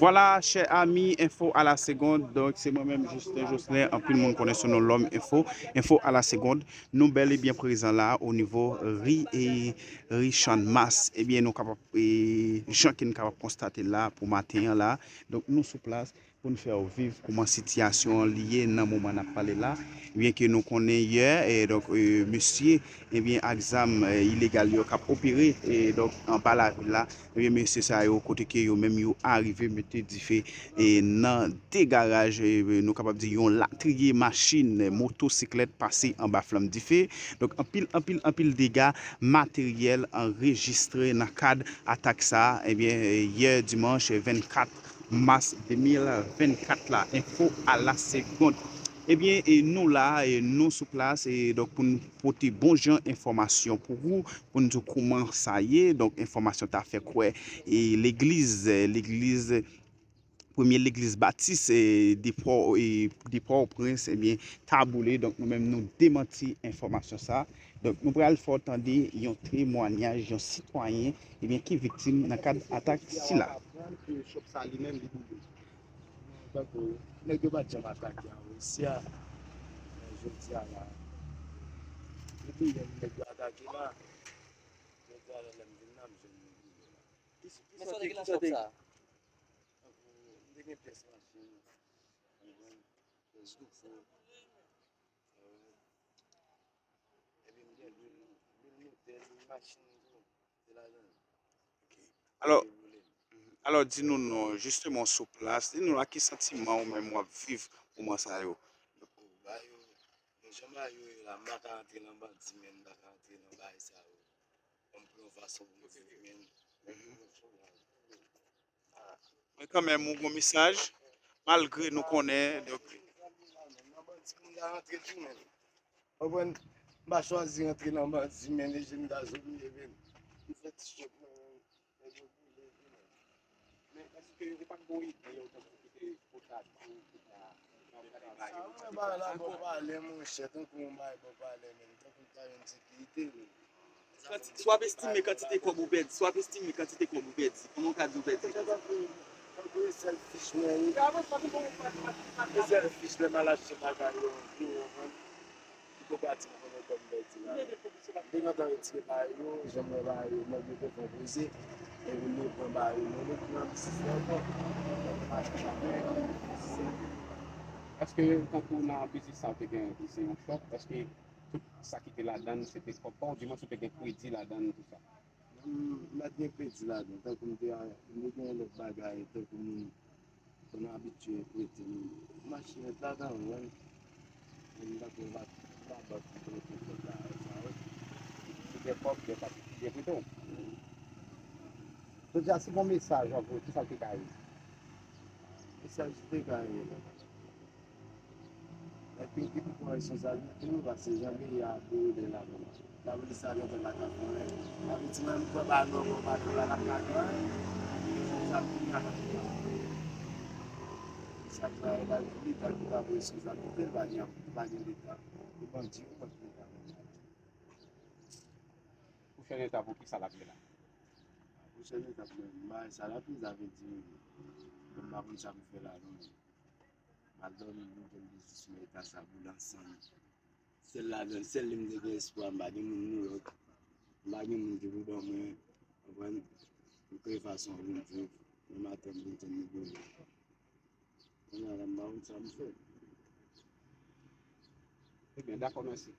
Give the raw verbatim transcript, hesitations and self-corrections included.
Vwala, chè ami, enfo a la segond. Donk, se mwen menm, Justin Jocelyn. Anpil moun konnen sou non Lòm Enfo. Enfo a la segond. Nou bèl e byen prezan la o nivo ri e ri Channmas. Ebyen, nou kapab, e, jan ke n kapab konstate la pou maten an la. Donk, nou sou plas pou n fè w viv kòman sitiyasyon an li ye nan moman n ap pale la. Byen ke nou konnen yè, e, donk, e, mesye, ebyen, ak zam, e, ilegal yo k ap opere, e, donk, anba lavil la, ebyen, mesye sa yo, kote ke yo menm yo arive mete dife, e, nan de garaj, e, nou kapab di yon latriye machin, e, motosiklèt pase anba flanm dife. Donk, anpil, anpil, anpil dega materyèl anrejistre nan kad atak sa a, ebyen, e, yè dimanch vennkat mas de mil vennkat la, enfo a la segond. Ebyen, e, nou la, e, nou sou plas, e, donk, pou n pote bon jan enfòmasyon pou ou, pou n di w kòman sa ye. Donk, enfòmasyon ta fè kwè, e, legliz, e, legliz, premye legliz batis, e, de Pò, e, de Pòtoprens, ebyen, ta boule. Donk, nou menm, nou demanti enfòmasyon sa. Donk, nou pral fè w tande yon temwayaj yon sitwayen, ebyen, ki viktim nan kad atak sila. Aprann ke chòp sa li menm li boule. Tankou nèg yo pa t janm atake a Russia, men jodi a la, depi yè nèg yo atake la, jodi a la lè m vin la, m jwenn li boule la. Ki, ki Men sa te, ki sa te, sa te? Tankou, m te gen pyès machin, pyès douko, epi m gen lwil, lwil motè, lwil machin tou, se ladan l. Alò, alò, di nou non, jisteman, sou plas, di nou la ki santiman ou menm w ap viv moman sa yo. Ba yo, bon, jan bagay yo ye la, m pa ka antre nan bandi, men m pa ka antre nan bagay sa yo. Ban m pran yon fason pou m viv, men. Men kanmenm, ou gon mesaj, malgre nou konnen, donk. Nan bandi, moun ka rantre tou, men. Konprann? M pa chwazi rantre nan bandi, men le jèn gason m ye, men. M fè ti chòt mwen, men yo boule, men. Men èske ou pa t gon ide, yo tankou ki te pote ak ou, ki ta Sa mwen ba la bon valè, monchè, tankou yon bagay bon valè, men tankou m ta jwenn sekirite, men. Kanti-, si w ap estime kantite kòb ou pèdi, si w ap estime kantite kòb ou pèdi, kòman w ka di w pèdi? Tankou, tankou e sèl fich mwen, e sèl fich lè m al achte bagay yo, yo, yo, yo, yo, yo, yo, yo, yo, yo, yo, yo, M te gentan retire bagay yo, jan m wè bagay yo, nèg yo te fè poze, epi m repran bagay yo, m repran biznis la ankò. Èske tankou nan biznis sa ou te gen, se yon chòp? Èske tout sa ki te ladan l, se te kòb pa w, di mwen si w te gen kredi ladan l, tout sa? M, m pa t gen kredi ladan, tankou m te, m te gen lòt bagay, tankou moun Bon, nou abitye prete m machin nèt la, tan, ou konprann? Moun pa konn pa, pa bank ki prete kòb la, sa, wi. Se de kòb, de patikilye pito. Jodi a, si gon mesaj w ap voye, ki sa l te ka ye? Mesaj li te ka ye. Epi ki pou pran responsablite nou, paske jan peyi a ap dewoule la, bon, lapolis la gentan pa ka fè anyen. Sa vle di mwen, m pran ba nou ankò, pa gen la, n ap ka fè anyen. Sa vin la, sa travay la, Leta ki ta pran responsablite l, pa gen, pa gen Leta. Se bandi yo k ap fè travay la. Pwochèn etap ou, ki sa l ap ye la? Pwochèn etap mwen, m pa wè sa l ap ye, sa vle di, m pa konn sa pou fè la, non. M al dòmi, m jwenn biznis mwen e kasa boule ansanm. Sèl ladan, sèl li m te gen espwa, m pa gen moun nou lòt. M pa gen moun ki pou ban mwen, konprann? M kreye fason pou m viv. Men maten m vin tann li boule. Kounye a la, m pa konn sa m fè. Ebyen, dakò, mèsi.